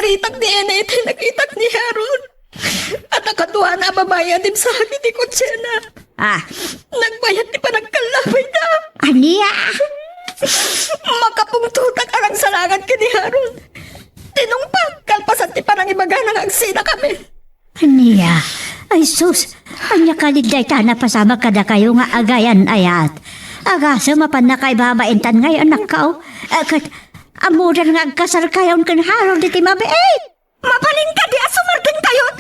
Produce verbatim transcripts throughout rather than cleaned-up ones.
Saritak ni Ene iti nakitak ni Harold. Adda kaduana a babai a dimsaak iti kotsena. Ah. Nagbayat ti panagkallabayda. Ania? Makapungtotak a nagsalangan ken ni Harold. Tinungpag, kalpasan ti panangibagana nga agsinakami. Ania? Ay sus, ania kadi dayta a napasamak kadakayo nga agayan-ayat? Agasem a pannakaibabain tan ngay, anakko. Eh, ket, ammodan nga agkasarkayon ken Harold iti mabiit. Mabalin kadi a sumardengkayon?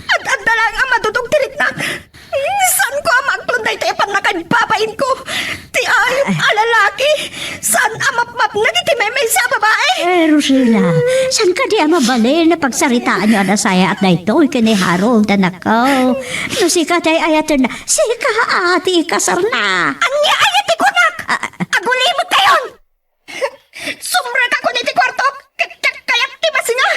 Ad-adda laeng a madudog ti riknak. Saanko a maaklon daytoy a pannakaibabainko. Ti ayup a lalaki. Saan a mapmapnag iti maymaysa a babai. Eh, Rosela, saan kadi a mabalin a pagsaritaanyo a nasayaat daytoy ken ni Harold, anakko? No sika ti ay-ayatenna, sika a ti ikasarna. Ania aya ti kunak? Ah, ah. Agulimekkayon! Sumrekakon iti kuartok, ket diak kayat ti masinga.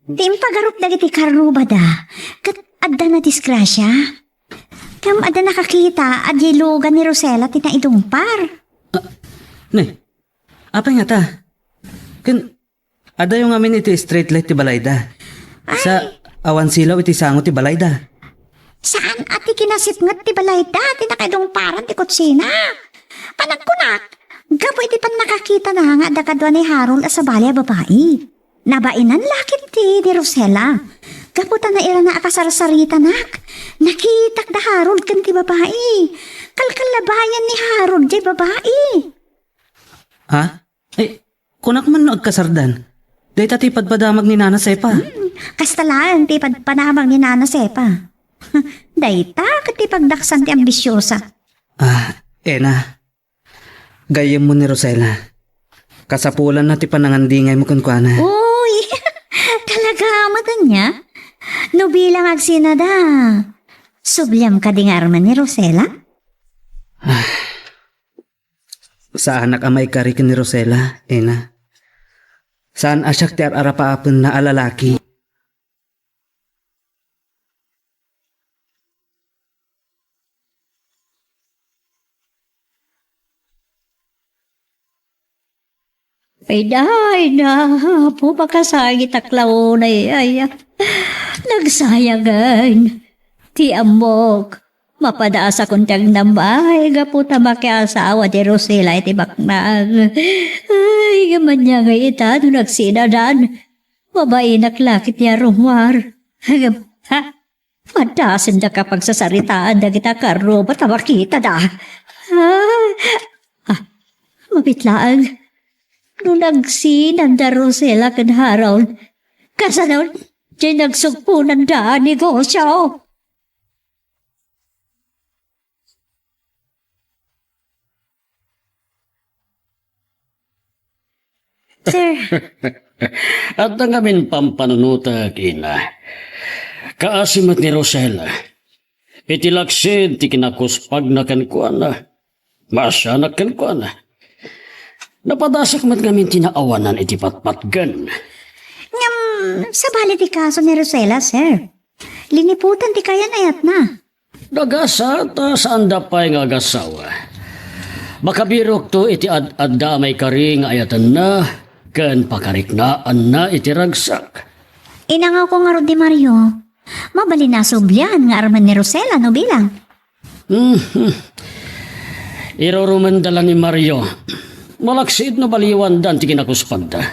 Ti impagarup dagiti karrubada, ket adda nadisgrasia. Ngem adda nakakita a diay lugan ni Rosela ti naidungpar. Ah, ne, apay ngata? Ken adayo ngamin iti street light ti balayda. Ay. Sa awan silaw iti sango ti balayda. Saan a ti kinasipnget ti balayda ti nakaidungparan ti kotsina. Panagkunak, gapu iti pannakakitana nga adda kadua ni Harold a sabali a babai. Nabainan la ketdi ni Rosela. Gapu ta nairana a kasarsaritanak, nakitak da Harold ken ti babai. Kalkallabayan ni Harold diay babai. Ha? Ay, kunak man no agkasardan. Dayta ti padpadamag ni Nana Sepa. Hmm, kasta laeng ti padpadamag ni Nana Sepa. Dayta ket ti pagdaksan ti ambisiosa. Ah, Ena. Gayyemmo ni Rosela. Kasapulanna ti panangandingaymo kenkuana. Uy, talaga met ania? No bilang agsinada, subliam kadi nga armen ni Rosela? Ah, saanak a maikari ken ni Rosela, Ena. Saan a siak ti ar-arapaapenna a lalaki. Ay, dayna, Apo, makasagitak la unay, ay, ay. Nagsayagen. Ti ammok, mapadasakon ti agnam, ay, gapu ta makiasawa ti Rosela iti baknang. Ay, ngem ania ngay ita no nagsinadan? Mabainak la ket ti arummuar. Ngem, ha? Madasendaka pagsasaritaan dagita karruba ta makitada. Ah, ah, mabit laeng. No nagsinanda Rosela ken Harold, kasano diay nagsugponanda a negosio? Sir. Adda ngamin pampanunotek, Ena. Kaasi met ni Rosela. Iti laksid ti kinakuspagna kenkuana, maasianak kenkuana. Napadasak met ngamin ti naawanan iti patpatgen. Ngem, sabali ti kaso ni Rosela, sir. Liniputan ti kayan-ayatna. Nagasat ta saanda pay nga agasawa. Makabirokto iti ad-adda a maikari nga ayatenna ken pakariknaanna iti ragsak. Inangawko ngarud ni Mario. Mabalin a sublian nga armen ni Rosela no bilang. Mhm. Irurumenda la ni Mario. Malaksid no baliwandan ti kinakuspagda.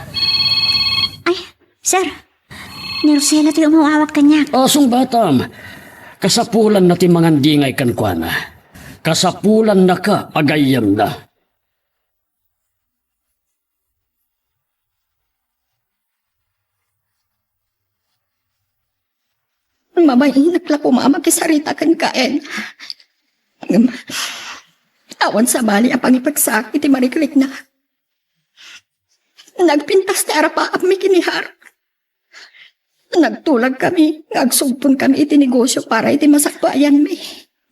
Ay, sir, ni Rosela ti umaw-awat kaniak. Ah, sungbatam. Kasapulanna ti mangandingay kenkuana. Kasapulannaka a gayyemna. Mabainak la koma a makisarita kenka, Ena. Ngem, awan sabali a pangipegsaak iti marikrikna. Nagpintas ti arapaapmi ken ni Har. Nagtulagkami nga agsugponkami iti negosio para iti masakbayanmi.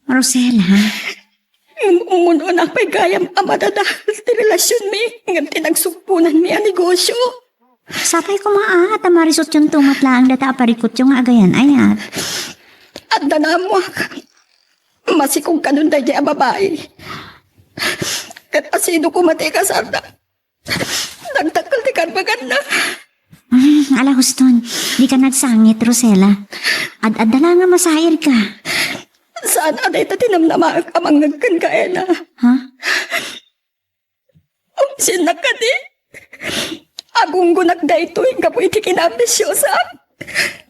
Rosela? Ngem ummun-una pay gayam a madadael ti relasionmi ngem ti nagsugponanmi a negosio. Sapay koma a, ta marisotyonto met laeng data a parikutyo nga agayan-ayat. Adda naammoak. Masikog kadon daydiay a babai. Ket asino koma ti ikasarda? Nagdakkel ti karbaganna. Mm, ala, huston, dika nagsangit, Rosela. Ad-adda la nga masairka. Saan a dayta ti namnamaek a mangngeg kenka, Ena. Ha? Umsiennak kadi. Agunggonak daytoy gapu iti kinaambisiosak.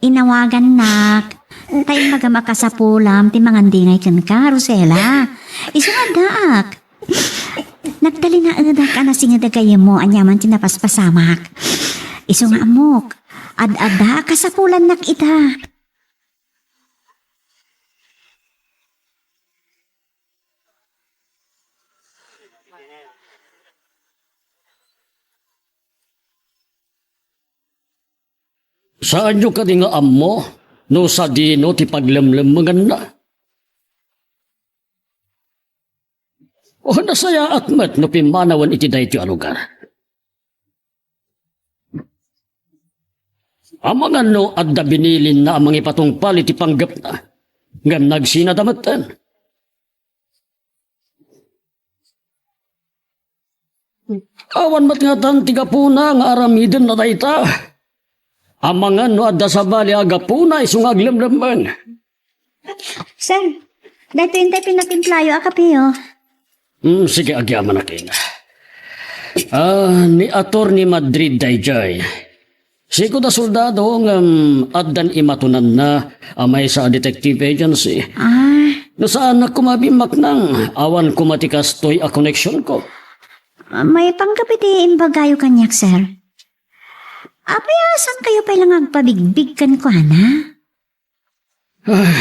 Inawagannak. Ta imbagam a kasapulam ti mangandingay kenka, Rosela. Isu nga addaak. Nagtalinaedak a nasingedak gayyemmo aniaman ti napaspasamak. Isu nga ammok, ad-adda a kasapulannak ita. Saanyo kadi nga ammo no sadino ti paglemlemmenganna? O, nasayaat met no pimmanawen iti daytoy a lugar. Amangan no adda binilinna a mangipatungpal iti panggepna ngem nagsinada metten. Awan met ngatan ti gapuna nga aramidenna dayta. Amangan no adda sabali a gapuna isu nga aglemlemmeng. Sir, daytoy intay pinatimplayo a kape, oh. Hmm, sige, agyamanak ina. Ah, ni Attorney Madrid dayjay. Siko da soldado ngem addan imatunanna a maysa a detective agency. Ah. No saanak koma bimmaknang, awan koma ti kastoy a koneksionko. Maipanggep iti imbagayo kaniak, sir. Apay a saan kayo pay la nga agpabigbig kenkuana? Ah,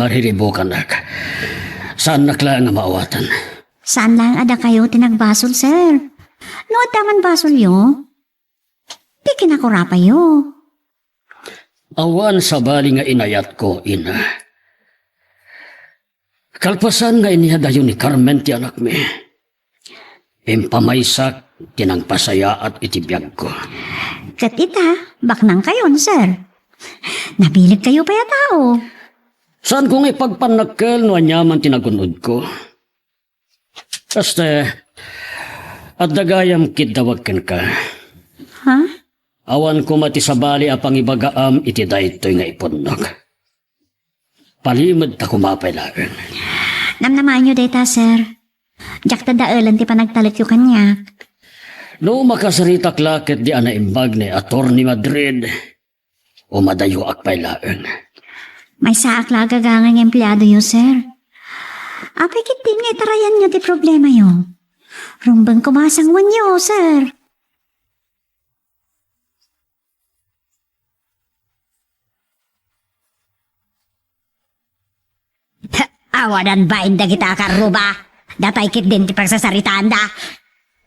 mariribukanak. Saannak laeng a maawatan. Saan laeng a dakayo ti nagbasol, sir. No adda man basolyo, ti kinakurapayo. Awan sabali nga inayatko, ina. Kalpasan nga inyadayo ni Carmen ti anakmi, impamaysak ti nangpasayaat iti biagko. Ket ita, baknangkayon, sir. Nabilegkayo pay a tao. Saanko nga ipagpannakkel no aniaman ti nagun-odko. Kastoy, adda gayam kiddawag kenka. Ha? Awan koma ti sabali a pangibagaam iti daytoy nga ipudnok. Palimed ta koma pay laeng. Namnamaenyo dayta, sir. Diak ta daelen ti panagtalekyo kaniak. No makasaritak la ketdi a naimbag ni Attorney Madrid, umadayoak pay laeng. Maysaak la a gagangan nga empleadoyo, sir. Apay ketdi nga itarayanyo ti problemayo? Rumbeng koma a sangoenyo, sir. Awanan bain dagita a karruba. Datay ketdin ti pagsasaritaanda.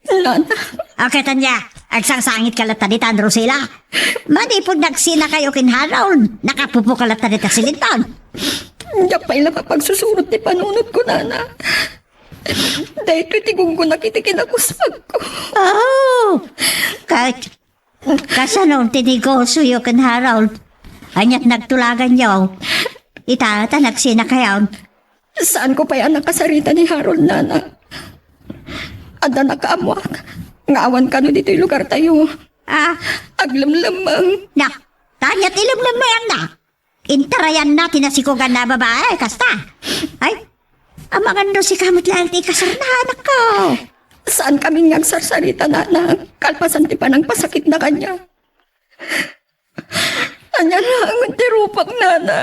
Nana. O, ket ania, agsangsangitka latta ditan, Rosila? Manipud nagsinakayo ken Harold, nakapupoka latta dita silinton. Diak pay la mapagsusurot ti panunotko, nana. Daytoy ti gunggonak iti kinakusagko. Oh, ket kasano ti negosioyo ken Harold? Ania ti nagtulaganyo? Ita ta nagsinakayon. Saanko pay a nakasarita ni Harold, nana. Adda nakaammoak nga awan kano ditoy lugartayo. Ah, aglemlemmeng. Na, ania ti lemlemmenganna? Intarayanna ti nasikoganna a babae, kasta. Ay, amangan no sika met laeng ti ikasarna, anakko. Saankami nga agsarsarita, nana, kalpasan ti panangpasakitna kaniak. Ania laengen ti rupak, nana?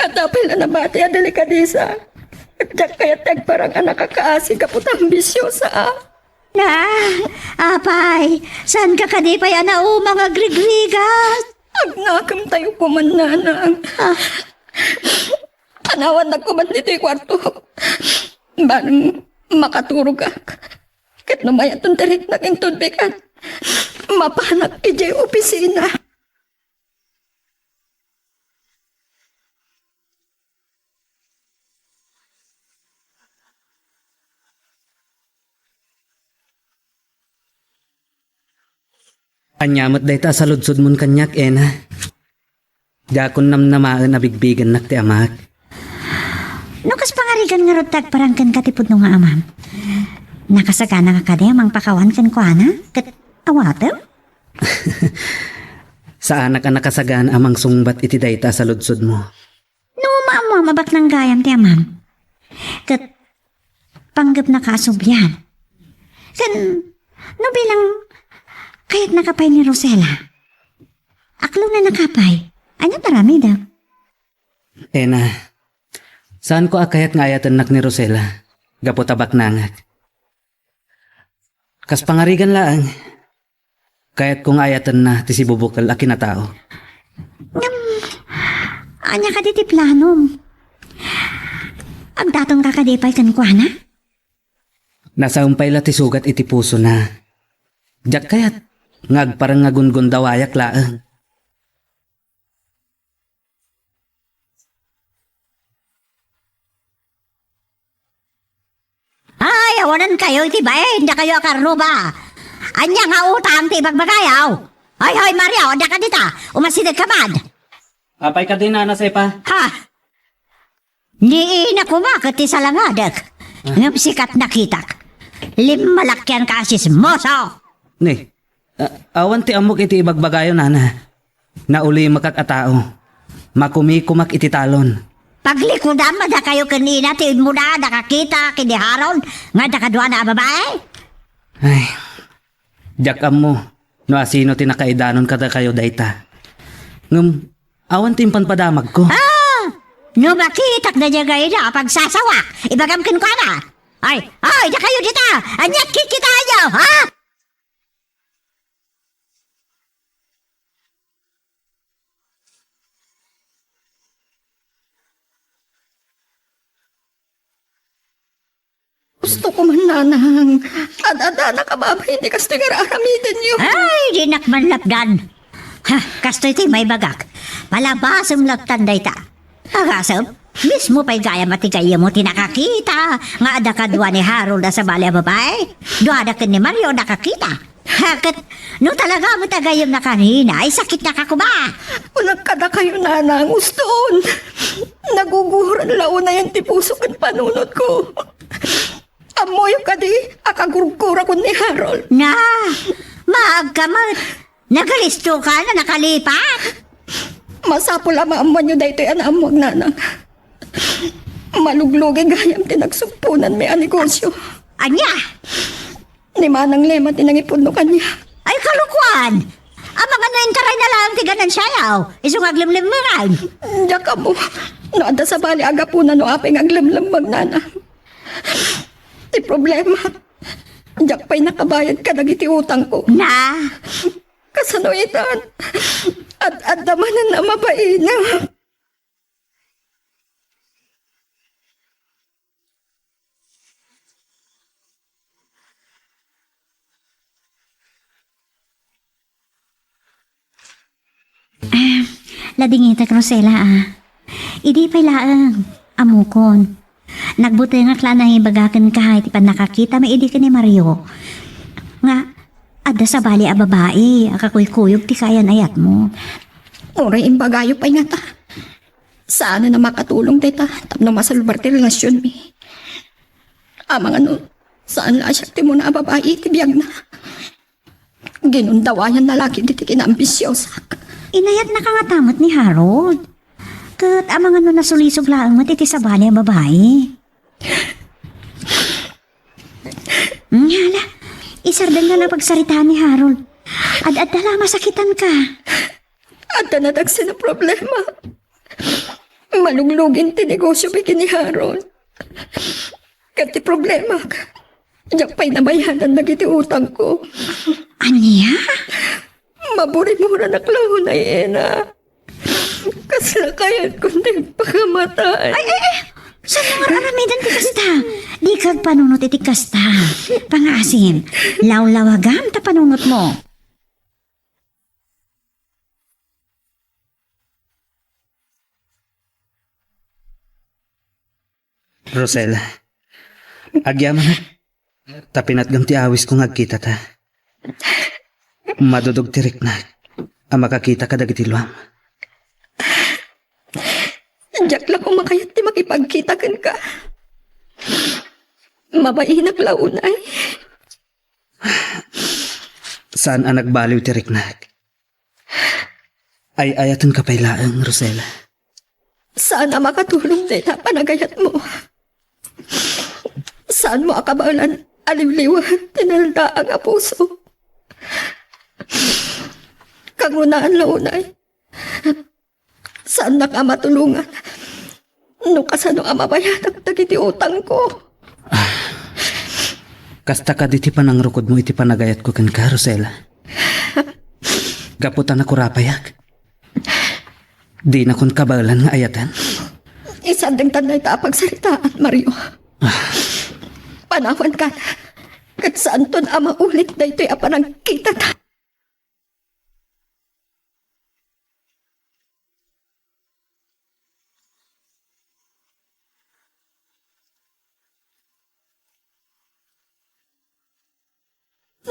Adda pay la nabati a delikadesa. Diak kayat ti agparang a nakakaasi gapu ta ambisyosa. Na, apay, saanka kadi pay a nauma nga agrigrigat? Agnakemtayo koman, nana. Ah. Panawannak koman ditoy kuarto. Bareng makaturogak. Ket no mayaton ti riknak inton bigat, mapanak idiay opisina. Ania met dayta a saludsodmon kaniak, Ena? Diakon namnamaen a bigbigennak ti amak. No kas pangarigan ngarud ti agparang kenka ti pudno nga amam, Nakasagana nga kadi a mangpakawan kenkuana? Ket awatem? Saanak a nakasagana a mangsungbat iti dayta a saludsodmo. No maammoam a baknang gayam ti amam, ket panggepnaka a sublian. Ken no bilang kayatnaka pay ni Rosela, aklonennaka pay. Ania ti aramidek? Ena, saanko a kayat nga ayatennak ni Rosela gapu ta baknangek. Kas pangarigan laeng, kayatko nga ayatenna ti sibubukel a kinatao. Ngem, ania kadi ti planom? Agdatonka kadi pay kenkuana? Nasaem pay la ti sugat iti pusona. Diak kayat nga agparang nga gungundawayak laeng. Ay, awanenkayo iti bain, dakayo a karruba. Ania nga utang ti ibagbagayo? Hoy, hoy, Mario, addaka dita. Umasidegka man. Apay kadi, Nana Sepa? Ha? Ni ina koma ket ti salangadek. Ah. Ngem sika ti nakitak. Limmalakyan ka a sismoso. Ne, a-, awan ti ammok iti ibagbagayo, Nana. Naulimek a tao. Makumikumak iti talon. Paglikudam a dakayo ken ina ti immuna a nakakita ken ni Harold nga adda kaduana a babai? Ay, diak ammo no asino ti nakaidanon kadakayo dayta. Ngem, awan ti impadamagko. Ah! No makitak daydiay a pagsasawak, ibagam kenkuana. Ay, ay, dakayo dita! Aniat kitkitaenyo, ha? Gusto ko man, Nanang. Ad-addanak a babain ti kastoy nga ar-aramidenyo. Ay, dinak man lapdan. Ha, kastoy ti maibagak. Palabasem lattan dayta. Agasem, mismo pay gayam a ti gayyemmo ti nakakita nga adda kadua ni Harold a sabali a babai. Duada ken ni Mario nakakita. Ha, ket no talaga met a gayyemnaka ni ina, ay sakitnaka koma. Kunak kadakayo, Nanang, uston. Naguguran la unayen ti puso ken panunotko. Ammoyo kadi a kagurgurakon ni Harold? Na, maagka met. Nagalistoka no nakalipat? Masapul a maammoanyo daytoy a naammoak, Nanang. Maluglugi gayam ti nagsugponanmi a negosio. Ania? Ni Manang Lema ti nangipudno kaniak. Ay, kalokoan! Amangan no intarayna laeng ti ganansiayo, isu nga aglemlemmengan. Diak ammo no adda sabali a gapuna no apay nga aglemlemmeng, Nanang. Ti problema, diak pay nakabayad kadagiti utangko. Na? Kasano itan? Ad-adda manen a mabaina. Ah, ladingitek, Rosela, ah. Idi pay laeng, ammokon. Nagbutengak la a nangibaga kenka iti pannakakitam idi ken ni Mario nga adda sabali a babai a kakuykuyog ti kaayan-ayatmo. Uray imbagayo pay ngata, saanen a makatulong dayta tapno masalbar ti relasionmi. Amangan no, saan la a siak ti umuna a babai iti biagna. Ginundawayanna la ketdi ti kinaambisiosak. Inayatnaka ngata met ni Harold. Ket amangan no nasulisog laeng met iti sabali a babai. Nya la, isardengka la pagsaritaan ni Harold. Ad-adda la masakitanka. Adda nadagsen a problema. Maluglugin ti negosio ken ni Harold. Ket ti problemak, diak pay nabayadan dagiti utangko. Ania? Maburimuranak la unay, Ena. Kasla kayatkon ti agpakamatay. Ay, ay, ay! Saan nga aramiden ti kasta? Dika agpanunot iti kasta. Pangaasim, lawlawagam ta panunotmo. Rosel, agyamanak ta pinatgam ti awisko nga agkitata. Madudog ti riknak a makakita kadagiti luam. Diak la koma kayat ti makipagkita kenka. Mabainak la unay. Saan a nagbaliw ti riknak. Ay-ayatenka pay laeng, Rosela. Saan a makatulong dayta panagayatmo. Saanmo a kabaelan a liwliwen ti naldaang a puso. Kangrunaan la unay. Saannak a matulongan no kasano a mabayadak dagiti utangko. Kasta kadi ti panangrukodmo iti panagayatko kenka, Rosela. Gapu ta nakurapayak. Dinakon kabaelan nga ayaten. Isandengtan dayta a pagsaritaan, Mario. Panawankan, ket saanton a maulit daytoy a panagkitata.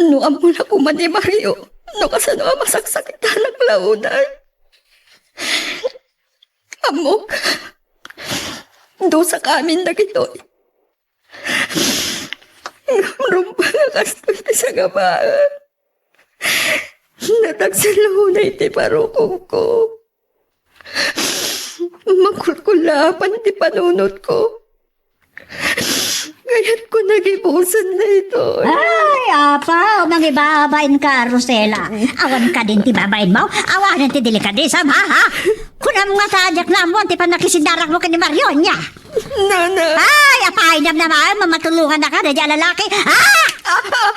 No ammo la koma ni Mario no kasano a masaksakitanak la unay. Ammok, dusakamin dagitoy. Ngem rumbeng a kastoy ti sangabaen. Nadagsen la unay ti parukongko. Makulkullaapan ti panunotko. Kayatko nagibusen daytoy. Ay, apo, mangibabainka, Rosela. Awan kadin ti babainmo? Awanen ti delikadesam, ha, ha? Kunam ngata a diak naammuan ti pannakisidarakmo ken ni Mario, ania? Nana. Ay, apay, namnamaen, mamatulongannaka daydi a lalaki. Ah! Ah!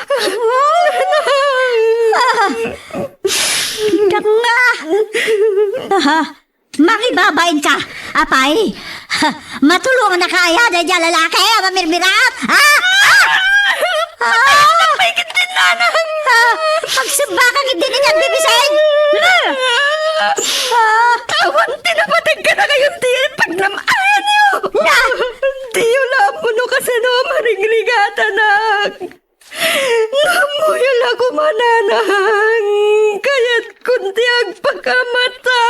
Danga! Ah, mangibabainka, apay. Matulongannaka aya daydi a lalaki a mamirmirat? Ah! Ah! Ah! Ay, ket din, nanang! Ah! Pagsembaka ket din inyat bibisin! Ah! Awan ti napateg kadakayo ti pagnam-ayanyo! Na! Diyo la ammo no kasano a marigrigatanak. Ammoyo la koma, nanang, kayatkon ti agpakamatay.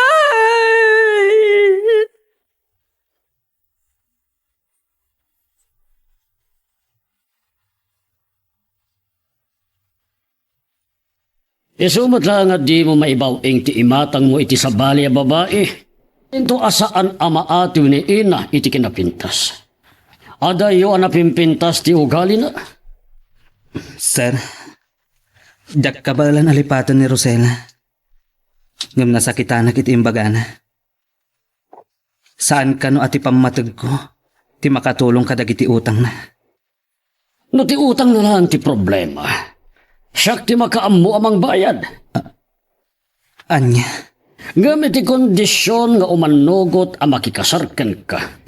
Isu met laeng a dimo maibaw-ing ti imatangmo iti sabali a babai. Inton a saan a maatiw ni ina iti kinapintas. Adayo a napimpintas ti ugalina. Sir, diak kabaelan a lipaten ni Rosela. Ngem nasakitanak iti imbagana. Saan kano a ti pammategko ti makatulong kadagiti utangna. No ti utangna laeng ti problema, siak ti makaammo a mangbayad. A-, ania? Ngem iti kondision nga umannugot a makikasar kenka,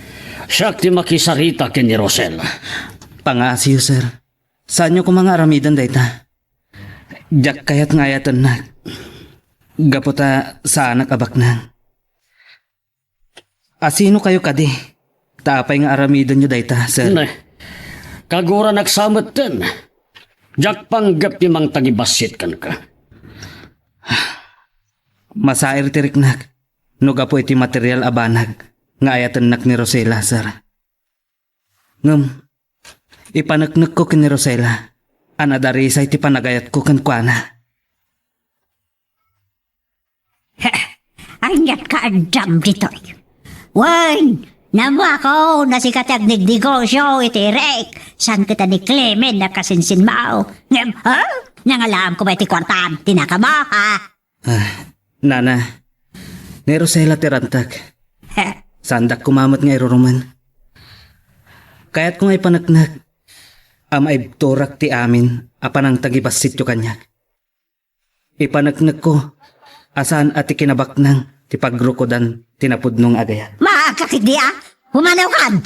siak ti makisarita ken ni Rosela. Pangaasiyo, sir. Saanyo koma nga aramiden dayta. Diak kayat nga ayatennak. Gapu ta saanak a baknang. Asino kayo kadi? Ta apay nga aramidenyo dayta, sir? Ne. Kaguranak sa metten. Diak panggep ti mangtagibassit kenka. Masair ti riknak no gapu iti material a banag nga ayatennak ni Rosela, sir. Ngem, ipaneknekko ken ni Rosela a nadarisay ti panagayatko kenkuana. Aniat ka addam ditoy? Wen, namako, nasika ti agnegnegosio iti Eric. Saan kita ni Clement a kasinsinmo? Ngem, ha? Nangalaam ko ba iti kuartam? Tinaka mo, ha? Ah, nana, ni Rosela ti rantag. He. Saandak koma met nga irurumen. Kayatko nga ipaneknek a maibturak ti amin a panangtagibassityo kaniak. Ipaneknekko a saan a ti kinabaknang ti pagrukodan ti napudno nga agayat. Maagka ketdi a? Pumanawkan!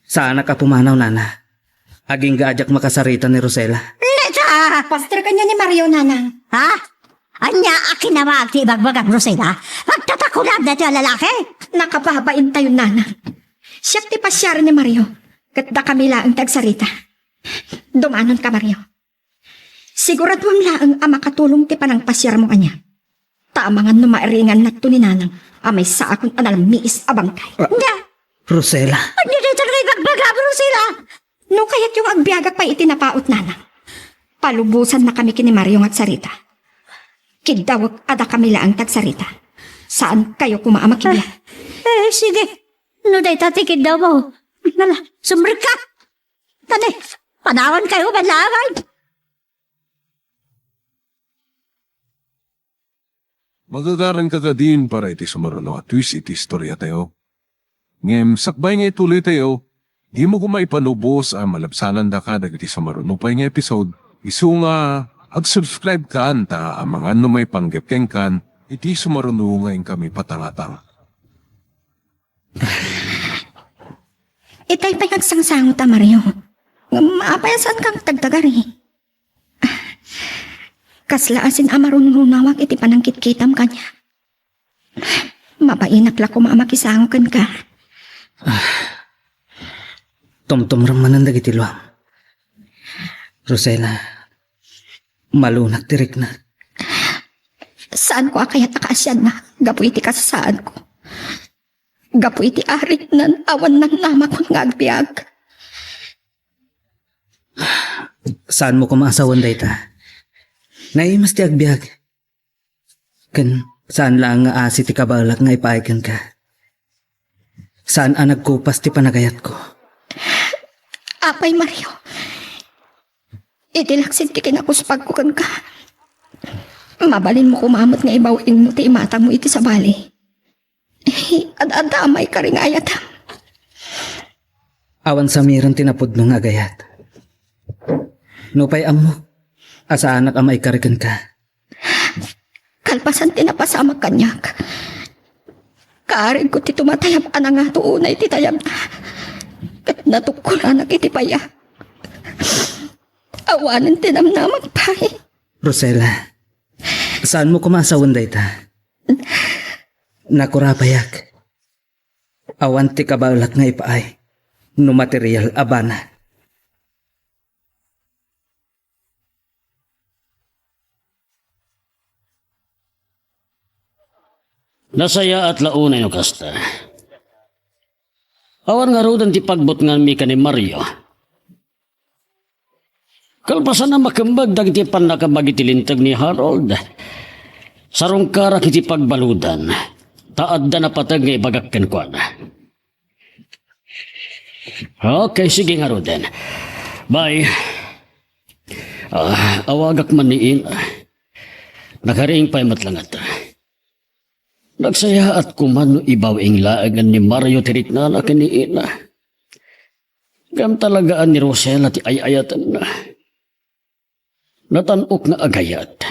Saanak a pumanaw, nana. Agingga a diak makasarita ni Rosela. Leta! Pastor kaniak ni Mario, nanang. Ha? Ania a kinamag ti ibagbagam, Rosela? Pagtatakulam daytoy a lalaki? Nakababain tayo, nanang. Siak ti pasiaren ni Mario, ket dakami laeng ti agsarita. Dumanonka, Mario. Siguraduam laeng a makatulong ti panangpasiarmo kaniak. Ta amangan no mairingannakto ni nanang a maysaakon a nalamiis a bangkay. Ah, ania? Rosela. Ania dayta nga ibagbagam, Rosela? No kayatyo nga agbiagak pay iti napaut, nanang, palubosannakami ken ni Mario nga agsarita. Kiddawek a dakami laeng ti agsarita. Saankayo koma a makibiag. Eh, sige. No dayta ti kiddawmo, nala, sumrekka. Tani, panawankayo man laeng. Magagaranka kadin para iti sumaruno a twist iti istoriatayo. Ngem sakbay nga ituloytayo, dimo koma ipalubos a malabsanandaka dagiti sumaruno pay nga episode, isu nga ag-subscribe kan ta amangan no maipanggep kenkan iti sumaruno nga inkami patangatanga. Itay pay agsangsangot a Mario. Ngem apay a saanka nga tagtagari? Kasla asin a marunrunawak iti panangkitkitam kaniak. Mabainak la koma a makisango kenka. Tumtumrem manen dagiti luam. Rosela, malunak ti riknak. Saanko a kayat a kaasianna gapu iti kasasaadko. Gapu iti ariknan awan namnamakon nga agbiag. Saanmo koma a sawen dayta. Naimas ti agbiag. Ken saan laeng nga asi ti kabaelak nga ipaay kenka. Saan a nagkupas ti panagayatko. Apay Mario, iti laksid ti kinakuspagko kenka, mabalinmo koma met nga ibaw-ingmo ti imatangmo iti sabali. Ad-adda a maikari nga ayatam. Awan samiren ti napudno nga agayat. Nupay ammok a saanak a maikari kenka. Kalpasan ti napasamak kaniak, kaarigko ti tumatayab a nangato unay ti tayabna. Ket natukkolanak iti paya. Awanen ti namnamak pay. Rosela, saanmo koma a sawen dayta. Nakurapayak. Awan ti kabaelak nga ipaay no material a bana. Nasayaat la unay no kasta. Awan ngaruden ti pagbutnganmi ken ni Mario. Kalpasan a makemmeg dagiti pannakabag iti linteg ni Harold, sarungkarak iti pagbaludan, ta adda napateg nga ibagak kenkuana. Okay, sige ngaruden. Bye. Ah, awagak man ni Ina. Nakariing pay met la ngata. Nagsayaat koma no ibaw-ing laengen ni Mario ti riknana ken ni Ina. Ngem talagaan ni Rosela ti ay-ayatenna. Natan-ok nga agayat,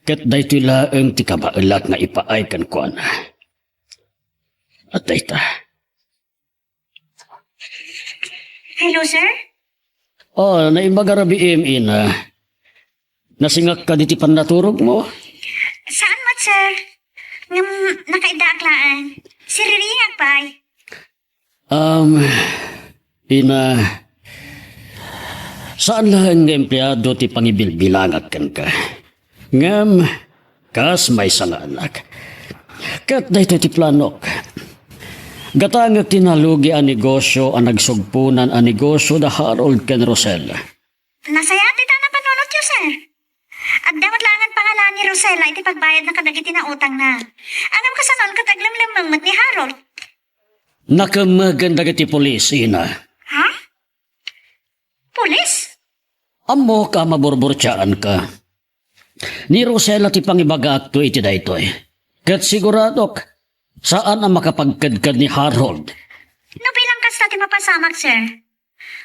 ket daytoy laeng ti kabaelak nga ipaay kenkuana. At dayta. Hello, sir? Oh, naimbag a rabiim, Ina. Nasingak kadi ti pannaturogmo? Saan met, sir? Ngem nakaiddaak laeng. Siririingak pay. Um, Ina, saan laeng nga empleado ti pangibilbilangak kenka. Ngem, kas maysa nga anak. Ket daytoy ti planok. Gatangek ti nalugi a negosio a nagsugponan a negosio da Harold ken Rosel. Nasayaat dayta a panunotyo, sir. Adda met laengen pangalaan ni Rosela iti pagbayadna kadagiti nautangna. Ngem kasano ket aglemlemmeng met ni Harold? Nakemmegen dagiti pulis, Ina. Ha? Pulis? Ammok a maburburtiaanka. Ni Rosela ti pangibagaakto iti daytoy. Ket siguradok, saan a makapagkedked ni Harold. No bilang kasta ti mapasamak, sir.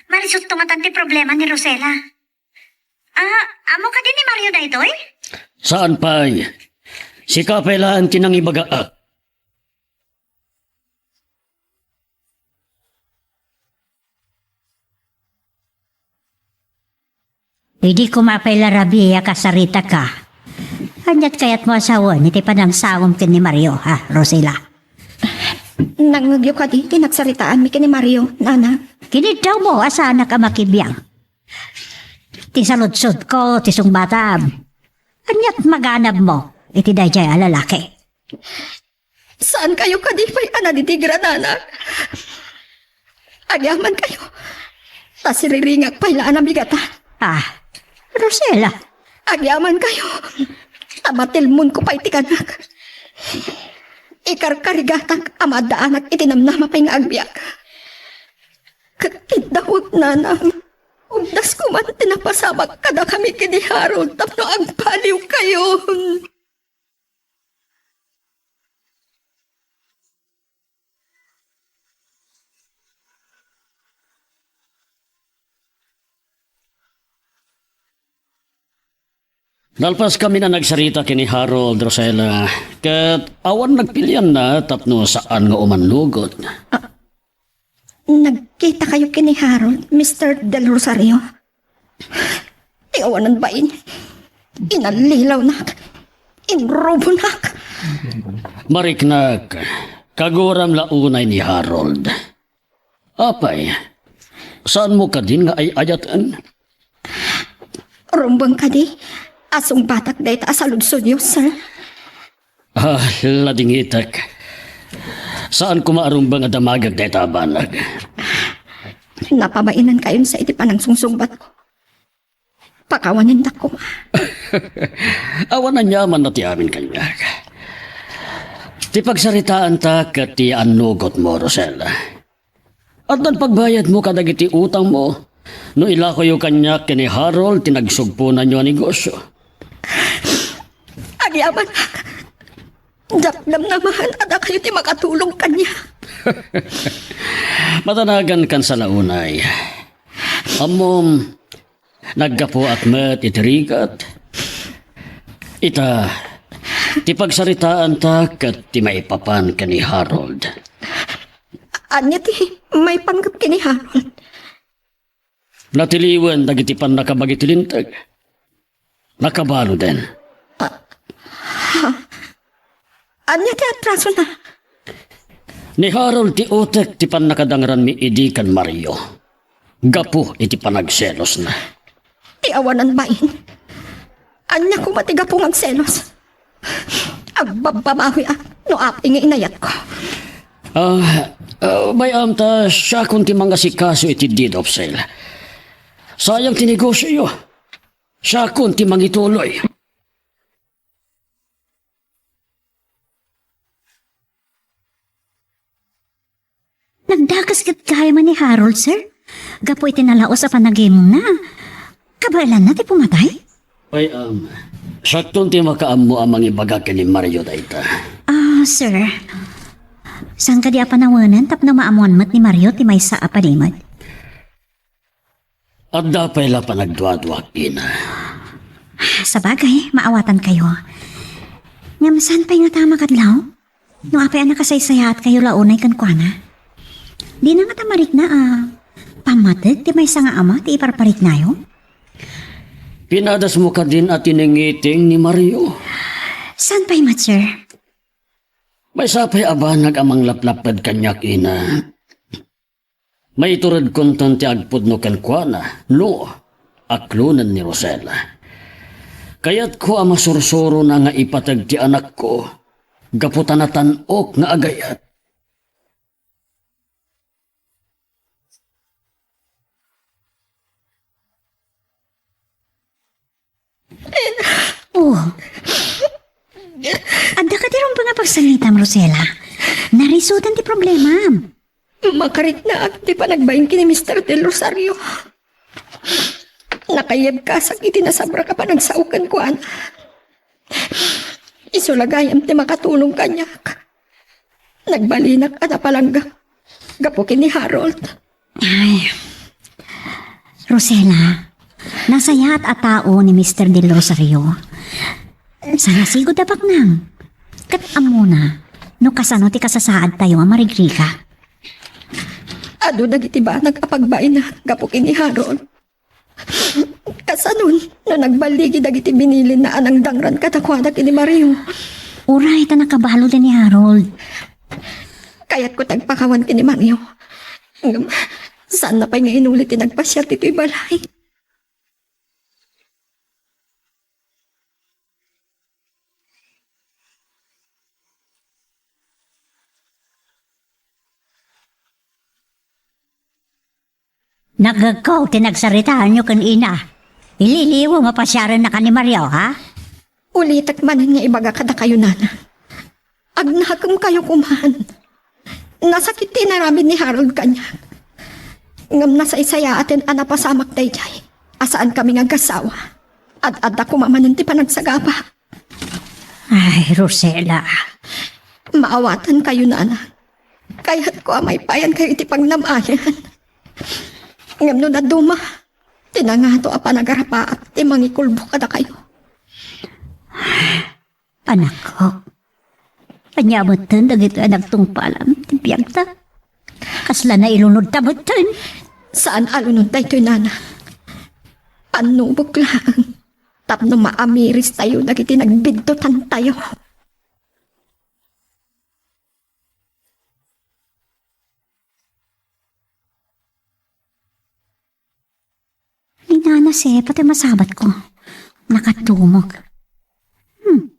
Malisutto ngatan ti problema ni Rosela. Ah, ammo kadi ni Mario daytoy? Saan pay? Sika pay laeng ti nangibaga. Idi koma pay la rabii a kasaritaka, aniat kayatmo a sawen iti panangsangom ken ni Mario, ha, Rosela? Nangngegyo kadi ti nagsaritaanmi ken ni Mario, Nana? Kiniddawmo a saanak a makibiag. Ti saludsodko, ti sungbatam. Aniat maganabmo iti daydiay a lalaki? Saankayo kadi pay a nadidgra, Nana? Agyamankayo. Ta siriringak pay la a nabigatan. Ah, Rosella. Agyamankayo, ta matilmonko pay ti kanak. Ikarkarigatak a maaddaanak iti namnama pay nga agbiag. Ket ti daweg, nanang, ubdasko man ti napasamak kadakami ken ni Harold tapno agbaliwkayo. Nalpaskami a nagsarita ken ni Harold, Rosella, ket awan nagpilianna tapno saan nga umannugot. Ah, nagkitakayo ken ni Harold, Mister Del Rosario? Ti awanan bain, inallilawnak, inrubonak. Mariknak, kaguram la unay ni Harold. Apay, saanmo kadin nga ay-ayaten? Rumbeng kadi a sungbatak dayta a saludsodyo, sir? Ah, ladingitek. Saan koma a rumbeng a damagek dayta a banag. Napabainankayon sa iti panangsungsungbatko. Pakawanindak koma. Awan aniamanna ti amin kaniak. Ti pagsaritaanta ket ti annugotmo, Rosella. Addan pagbayadmo kadagiti utangmo no ilakoyo kaniak ken ni Harold ti nagsugponanyo a negosio. Agyamanak, diak namnamaen a dakayo ti makatulong kaniak. Matanagankan sa naunay. Ammom, naggapuak met iti rigat. Ita, ti pagsaritaanta ket ti maipapan ken ni Harold. Ania ti maipanggep ken ni Harold? Natiliwen dagiti pannakabagi ti Linteg. Nakabaluden. Ah, ha? Ania ti atrasona? Ni Harold ti utek ti pannakadangranmi idi ken Mario gapu iti panagselosna. Ti awanan bain. Ania koma ti gapu nga agselos? Agbabbamawiak no apay nga inayatko. Ah, ah, bay-am ta siakon ti mangasikaso iti deed of sale. Sayang ti negosioyo. Siakon ti mangituloy. Nagdakes ket gayam ni Harold, sir. Gapu iti nalaus a panagimongna, kabaelanna ti pumatay? Ay, um, siakton ti makaammo a mangibaga ken ni Mario dayta. Ah, sir. Saan kadi a panawen tapno maammoan met ni Mario ti maysa a palimed? Adda pay la panagduaduak, ina. Sabagay, maawatankayo. Ngem saan pay ngata a makadlaw? No apay a nakasaysayaatkayo la unay kenkuana? Dina ngata marikna a pammateg ti maysa nga ama ti iparpariknayo? Pinadasmo kadin a tiningiting ni Mario? Saan pay met, sir? Maysa pay a banag a manglaplapped kaniak, ina. Maituredkonton ti agpudno kenkuana no aklonen ni Rosella. Kayatko a masursurona nga ipateg ti anakko gapu ta natan-ok nga agayat. Oh. Adda kadi rumbeng a pagsangitam, Rosella? Narisutan ti problemam. Makariknaak ti panagbain ken ni Mister Del Rosario. Nakaibkasak iti nasabrak a panagsao kenkuana. Isu la gayam ti makatulong kaniak. Nagbalinak a napalangga gapu ken ni Harold. Ay, Rosella, nasayaat a tao ni Mister Del Rosario. Sanasigod a baknang. Ket ammona no kasano ti kasasaadtayo a marigrigat. Adu dagiti banag a pagbaina gapu ken ni Harold. Kasanon no nagballigi dagiti binilinna a nangdangran kadakuada ken ni Mario? Uray ta nakabaluden ni Harold. Kayatko ti agpakawan ken ni Mario. Ngem, saanna pay nga inuli ti nagpasiar ditoy balay. Nagegko ti nagsaritaanyo ken ina. Ililiwem a pasiarenna ken ni Mario, ha? Ulitek manen nga ibaga kadakayo, nana. Agnakemkayo koman. Nasakit ti inaramid ni Harold kaniak. Ngem nasaysayaaten a napasamak daydiay a saankami nga agassawa. Ad-adda koma manen ti panagsagaba. Ay, Rosela. Maawatankayo, nana. Kayatko a maipayankayo iti pagnam-ayan. Ngem no dadduma, ti nangato a panagarapaap ti mangikulbo kadakayo. Anakko, ania metten dagitoy a nagtungpalam ti biagta? Kasla nailunodta metten? Saan a lunod daytoy, nana. Pannubok laeng tapno maamiristayo dagiti nagbiddutantayo. Ni Nana Sepa ti masabatko. Nakatumok. Hmm.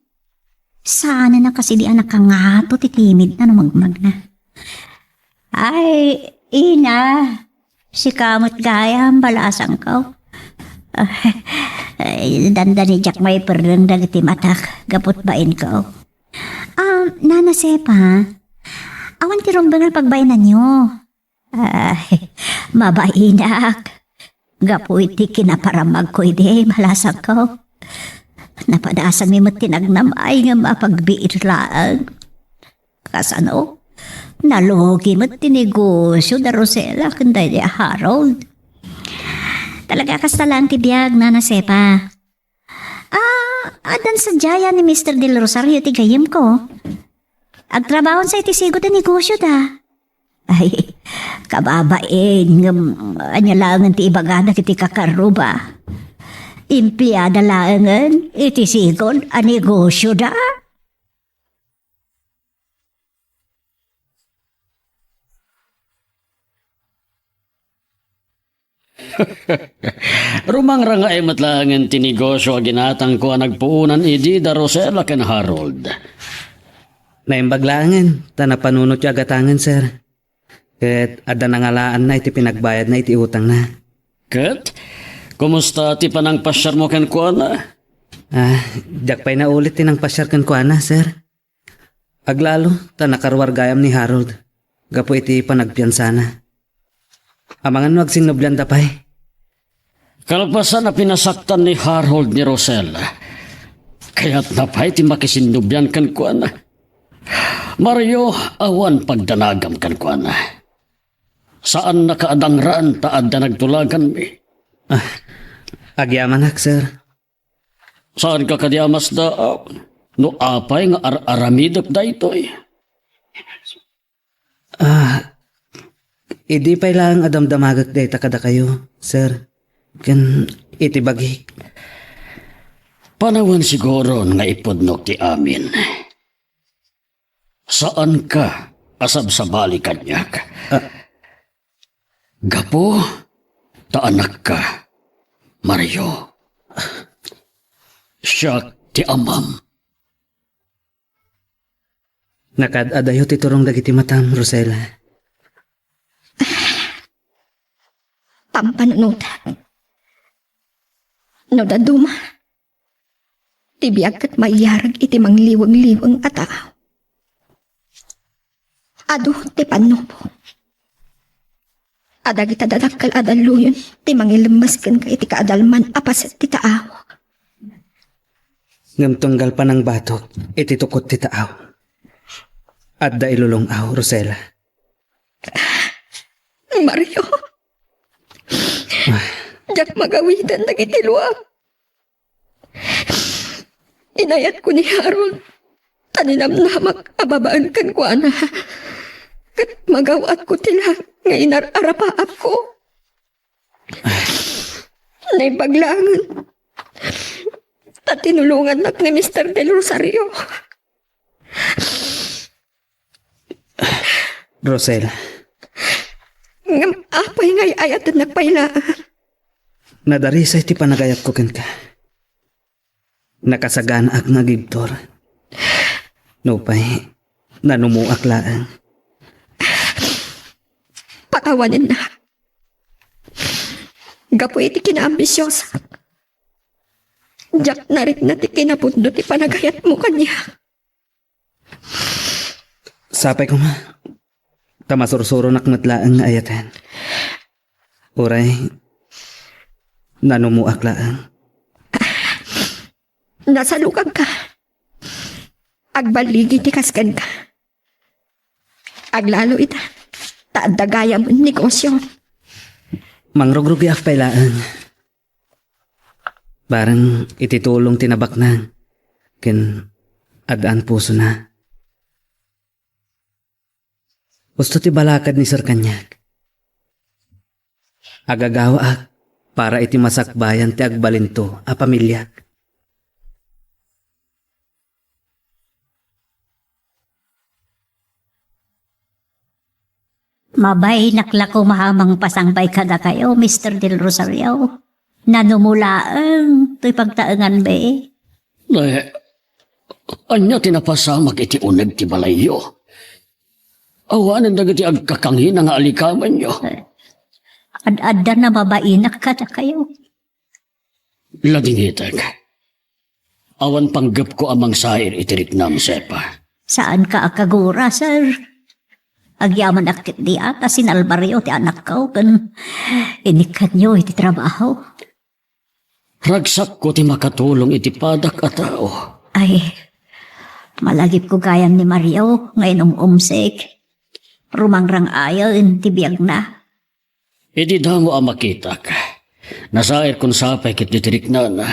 Saan a nakasidi a nakangato ti timidna no magmagna. Ay, ina, sika met gayam, balasangko. Ay, dandani diak maiperreng dagiti matak, gaput bainko. Ah, Nana Sepa, awan ti rumbeng a pagbainanyo. Ay, mabainak. Gapu iti kinaparamagko idi, balasangko. Napadasanmi met ti nagnam-ay nga mapagbiit laeng. Kasano? Nalugi met ti negosio da Rosela ken daydi a Harold. Talaga kasta laeng ti biag, Nana Sepa. Ah, addan sadiayen ni Mister Del Rosario ti gayyemko. Agtrabahoansa iti sigud a negosio da. Ay, kababain, ngem ania laengen ti ibagada iti kakarruba? Empleada laengen iti sigud a negosio da? Rumangrangay met laengen ti negosio a ginatangko a nagpuonan idi da Rosela ken Harold. Naimbag laengen, ta napanunotyo a gatangen, sir. Ket adda nangalaanna iti pinagbayadna iti utangna. Ket, kumusta ti panangpasiarmo kenkuana? Ah, diak pay naulit ti nangpasiar kenkuana, sir. Aglalo, ta nakaruar gayam ni Harold gapu iti panagpiansana. Amangan no agsinnublianda pay. Kalpasan a pinasaktan ni Harold ni Rosella, kayatna pay ti makisinnublian kenkuana. Mario, awan pagdanagam kenkuana. Saannaka a dangraan ta adda nagtulaganmi. Ah, agyamanak, sir. Saanka kadi a masdaaw no apay nga ar-aramidek daytoy? Ah, idi pay laeng a damdamagek dayta kadakayo, sir, ken iti bagik. Panawen siguron nga ipudnok ti amin. Saanka a sabsabali kaniak. Ah. Gapu ta anakka, Mario. Siak ti amam. Nakaad-adayo ti turong dagiti matam, Rosella. Pampanunotak. No dadduma, ti biag ket maiyarag iti mangliwengliweng a tao. Adu ti pannubo. A dagita dadakkel a dalluyon ti mangilemmes kenka iti kaadalman a paset ti taaw. Ngem tunggal panangbatok iti tukot ti taaw, adda ilulong-aw, Rosella. Mario, diak magawiden dagiti luam. Inayatko ni Harold, ta ninamnamak a babaen kenkuana. Ket magaw-atko ti laeng nga inar-arapaapko. Naimbag laengen, ta tinulongannak ni Mister Del Rosario. Rosel. Ngem apay nga ay-ayatennak pay laeng? Nadarisay ti panagayatko kenka. Nakasaganaak nga agibtur. Nupay, nanumoak laeng. Patawanennak. gapu iti kinaambisiosak. Diak narikna ti kinapudno ti panagayatmo kaniak. Sapay koma, ta masursuronak met laeng nga ayaten. Uray, nanumoak laeng. Nasalukagka. Agballigi ti kas kenka. Aglalo ita, ta adda gayam negosio. Mangrugrogiak pay laeng. Bareng iti tulong ti nabaknang ken addaan pusona. Usto ti balakad ni Sir kaniak. Agagawaak para iti masakbayan ti agbalinto a pamiliak. Mabainak la koma a mangpasangbay kadakayo, Mister Del Rosario. Nanumo laeng toy pagtaenganmi. Eh, ania ti napasamak iti uneg ti balayyo? Awanen dagiti agkakangina nga alikamenyo. Ad-adda namabainak kadakayo. Ladingitek. Awan panggepko a mangsair iti riknam, Sepa. Saanka a kagura, sir. Agyamanak ketdi a ta sinalbayo ti anakko ken inikkanyo iti trabaho. Ragsakko ti makatulong iti padak a tao. Ay, malagipko gayam ni Mario nga inum-umsek. Rumangrang-ayen ti biagna. Idi damo a makitak, nasairkon sapay ket ditiriknana.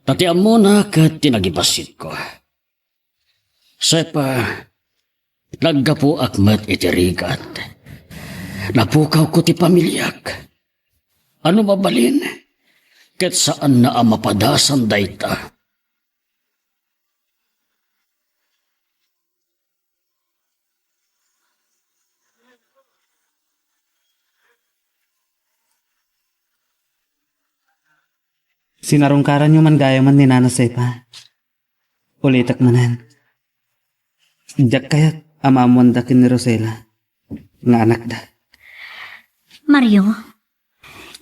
Ta ti ammona ket ti nagibassitko. Sepa, naggapuak met iti rigat. Napukawko ti pamiliak. Ano mabalin? Ket saanna a mapadasan dayta. Sinarungkaranyo man gayamen ni Nana Sepa. Ulitek manen. Diak kayat a maammoanda ken ni Rosela nga anakda. Mario,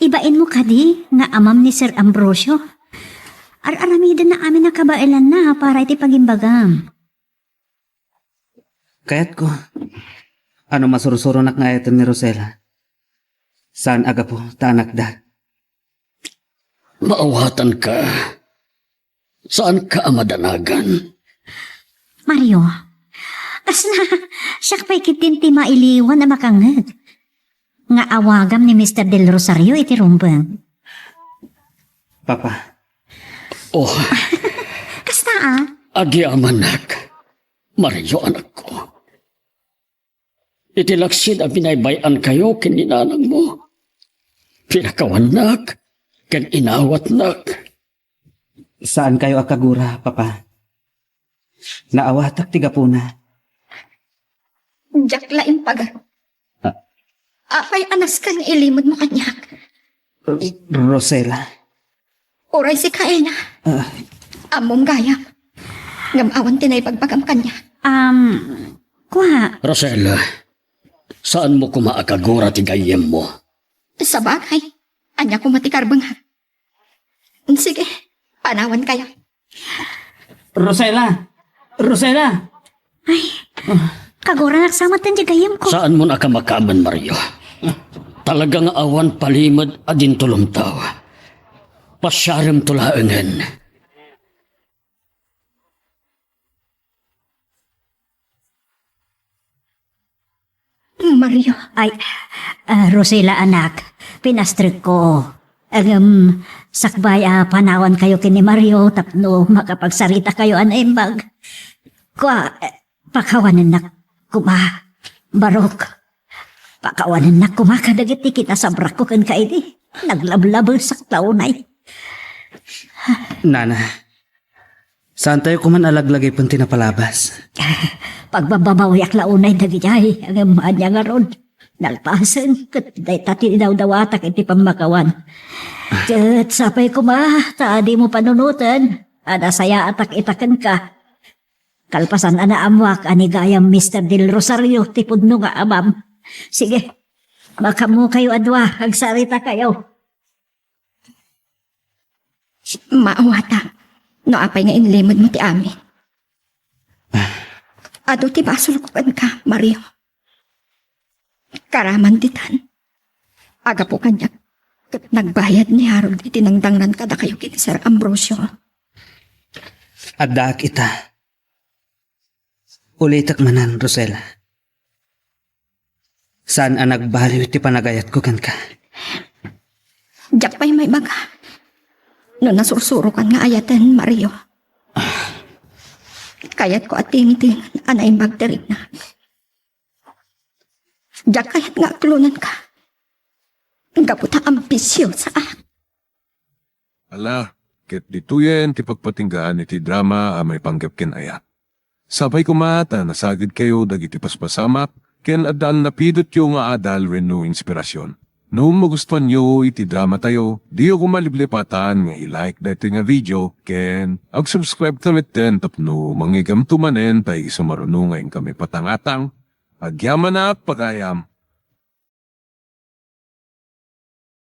ibainmo kadi nga amam ni Sir Ambrosio? Ar-aramidenna amin a kabaelanna para iti pagimbagam. Kayatko. Ano masursuronak nga ayaten ni Rosela? Saan a gapu ta anakda. Maawatanka. Saanka a madanagan. Mario, kasla, siak pay ketdin ti mailiwan a makangngeg. Nga awagam ni Mister Del Rosario iti rumbeng. Papa. Oh. Kasta a? Agyamanak. Mario, anakko. Iti laksid a binaybay-ankayo ken ni nanangmo, pinakawannak ken inawatnak. Saankayo a kagura, Papa. Naawatak ti gapuna. Diak la impagaro. Ah. Apay a nasken nga ilimedmo kaniak? Rosela. Uray sika, Ena. Ah. Ammom gayam. Ngem awan ti naibagbagam kaniak. Um, kua. Rosela, saanmo koma a kagura ti gayyemmo? Sabagay, ania koma ti karbeng? Sige, panawankayo. Rosela! Rosela! Ay, kaguranak sa met ti gayyemko. Saanmon a kamakaammo, Mario. Talaga nga awan palimed a dinto lumtaw. Pasiaremto laengen. Mario. Ay, ah, Rosela, anak, pinastrekko. Ngem, sakbay a panawankayo ken ni Mario tapno makapagsaritakayo a naimbag. Kua, eh, pakawanennak koma, Barok. Pakawanennak koma kadagiti kinasabrakko kenka idi naglablabesak ta unay. Nana, saantayo koman a laglagipen ti napalabas. Pagbababawiak la unay dagidiay, ngem ania ngarud, nalpasen, ket dayta ti idawdawatak iti pammakawan. Ket sapay koma, ta dimo panunoten, a nasayaatak ita kenka. Kalpasan a naammoak a ni gayam Mister Del Rosario ti pudno nga amam. Sige, makaammokayo a dua, agsaritakayo. Maawatak no apay nga inlimedmo ti amin. Adu ti basolko kenka, Mario. Karaman ditan, agapu kaniak ket nagbayad ni Harold iti nangdangran kadakayo ken ni Sir Ambrosio. Addaak ita. Ulitek manen, Rosella. Saan a nagbaliw ti panagayatko kenka. Diak pay maibaga no nasursurokan nga ayaten, Mario. Kayatko a tingting a naimbag ti rikna. Diak kayat nga aklonanka. Gapu ta ambisiosaak. Ala, ket ditoyen ti pagpatinggaan iti drama a maipanggep ken ayat. Sapay koma ta nasagidkayo dagiti paspasamak ken addan napidotyo nga adal wenno inspirasyon. No magustuanyo iti dramatayo, diyo koma liplipatan nga i-like daytoy nga video ken ag-subscribe ta metten tapno mangigamto manen ta isu maruno nga inkami patangatang. Agyamanak, pagayam!